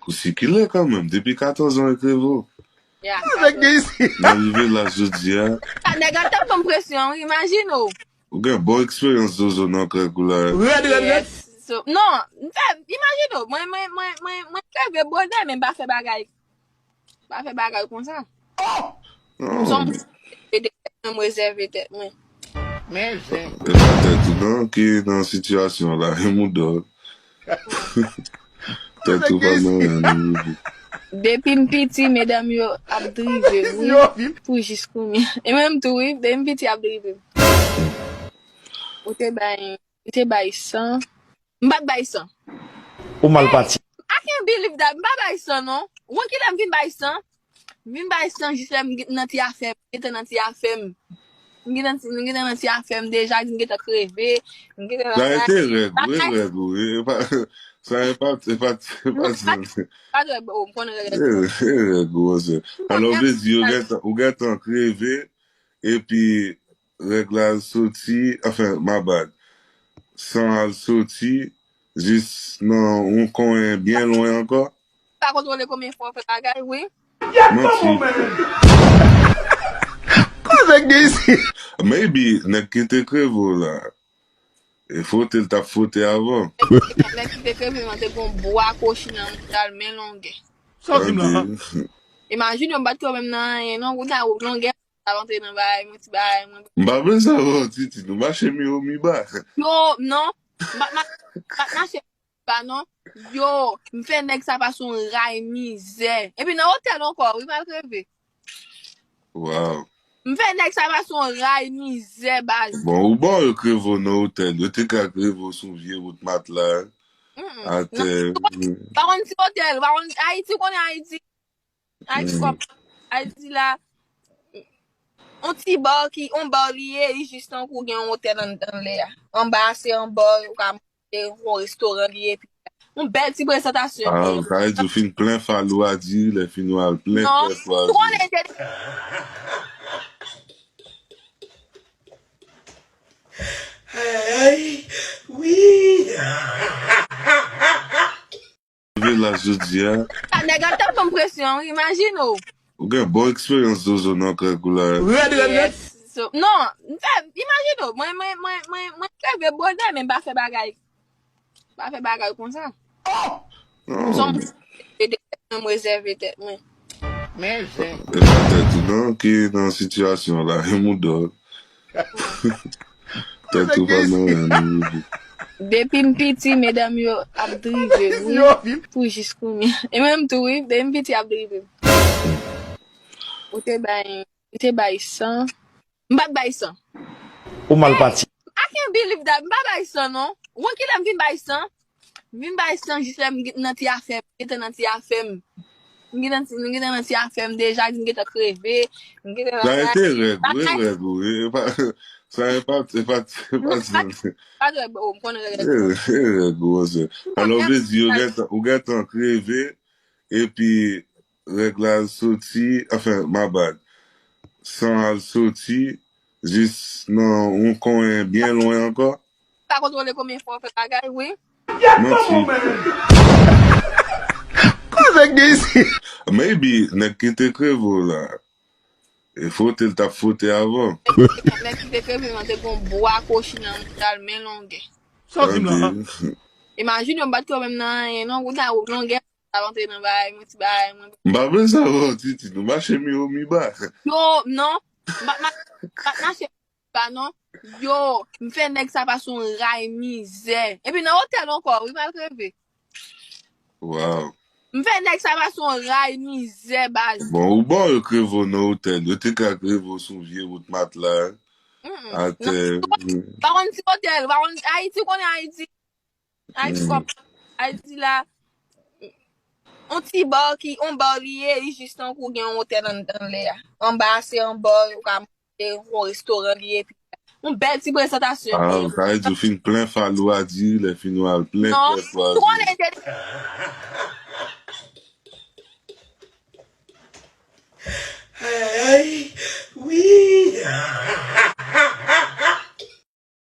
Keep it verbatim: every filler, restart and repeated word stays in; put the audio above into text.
Ou sikile kanmenm, depi katòz an e kreve w. Ya, sa vre. Nan rive la jodi a, Ah, nèg ap tap ban m presyon, imajine w. Ou gen bon eksperyans zozo nan krèk ou la. Rèd, rèd, rèd. Yes. So, non, m fè, imajine w, mwen, mwen, mwen, mwen, mwen leve bonè, men m pa fè bagay. M pa fè bagay konsa. Non. Son, e de tèt mwen, m rezève tèt mwen. Men zen. E pa tèt ou non ki nan sitiyasyon la, e moudò. Tèt ou pa nan anyen, non, bebe. Depi m piti, medam yo ap drive m, wi. Yo, vin. Pou jis kounye. E menm tou, wi, depi m piti ap drive m. Ou te bay, ou te bay san. M pa t bay san. Ou mal pati. I can't believe that. M pa bay san, non. Ou konn kilè m vin bay san? M vin bay san jis lè m gen nan ti afè m. M gentan nan ti afè m. M gentan, m gentan nan ti afè m deja, m gentan kreve. M gentan nan Sa e bagay. te règ ou, e règ ou. E pa, sa e pa, e pa, e pa san. Pa trè bon, m konnen règ. E e règ ou, monchè. Alò, vle di, ou gentan, ou gentan kreve, epi règ la soti, anfen, my bad. San al soti, jis nan yon konyen byen lwen ankò. Pa kontwole konbyen fwa w fè bagay, wi. Manti. Koze k gen isi? Maybe, nèg ki te kreve w la. E fwote l t ap fwote avan. Nèg ki te kreve m an te gon bwa kochi nan mouda l men longè. Sa w di m la? Tande. Imajine w, m pa t kwè menm nan anyen, non, mouda w longè, sa antre nan bagay, mwen ti bagay, mwen. M pa bezwen wè w, Titi, nou mache mi wo mi ba. Yo, non, m pa, m pa, m pa mache pa non. Yo, m fè nèg sa pase yon ray mizè. Epi nan otèl ankò, wi, m al kreve. Wow. M fè nèg sa pase yon ray mizè, baz. Bon, ou bon, yo kreve w nan otèl. Yo te ka kreve w sou vye wout matla, Mm-mm. atè. Pa konn ti otèl, pa konn Ayiti, ou konnen Ayiti. Ayiti Mm. kòm Ayiti la, on ti ba ki, on ba li ye, li jis tankou gen yon otèl an, anlè a. Anba se yon ba, ou ka manje, yon restoran li ye, epi yon bèl ti prezantasyon. Ah, sa vle di ou fin plen falou a diri, lè fin ou al plen Non, kè fwa. ou konnen te Ay, wi. Rive la jodi a, Ah, nèg ap tap ban m presyon, imajine w. ou gen bon eksperyans zozo nan krèk ou la. Rèd, rèd, rèd. Yes. So, non, m fè, imajine w, mwen, mwen, mwen, mwen, mwen leve bonè, men m pa fè bagay. M pa fè bagay konsa. Non. Son, e de tèt mwen, m rezève tèt mwen. Men zen. E pa tèt ou non ki nan sitiyasyon la, e moudò. Tèt ou pa nan anyen, non, bebe. Depi m piti, medam yo ap drive m, wi. Yo, vin. Pou jis kounye. E menm tou, wi, depi m piti ap drive m. Ou te bay, ou te bay san. M pa t bay san. Ou mal pati. I can't believe that. M pa bay san, non. Ou konn kilè m vin bay san? M vin bay san jis lè m gen- nan ti afè m. M gentan nan ti afè m. M gentan, m gentan nan ti afè m deja, m gentan kreve. M gentan nan Sa e bagay. te règ ou, e règ ou. E pa, sa e pa, e pa, e pa san. Pa trè bon, m konnen règ. E e règ ou, monchè. Alò, vle di, ou gentan, ou gentan kreve, epi règ la soti, anfen, my bad. San al soti, jis nan yon konyen byen lwen ankò. Pa kontwole konbyen fwa w fè bagay, wi. Manti. Koze k gen isi? Maybe, nèg ki te kreve w la. E fwote l t ap fwote avan. Nèg ki te kreve m an te gon bwa kochi nan mouda l men longè. Sa w di m la? Tande. Imajine w, m pa t kwè menm nan anyen, non, mouda w longè, sa antre nan bagay, mwen ti bagay, mwen. M pa bezwen wè w, Titi, nou mache mi wo mi ba. Yo, non, m pa, m pa, m pa mache pa non. Yo, m fè nèg sa pase yon ray mizè. Epi nan otèl ankò, wi, m al kreve. Wow. M fè nèg sa pase yon ray mizè, baz. Bon, ou bon, yo kreve w nan otèl. Yo te ka kreve w sou vye wout matla, Mm-mm. atè. Pa konn ti otèl, pa konn Ayiti, ou konnen Ayiti. Ayiti Mm. kòm Ayiti la, on ti ba ki, on ba li ye, li jis tankou gen yon otèl an, anlè a. Anba se yon ba, ou ka manje, yon restoran li ye, epi yon bèl ti prezantasyon. Ah, sa vle di ou fin plen falou a diri, lè fin ou al plen Non, kè fwa. ou konnen te Ay, wi.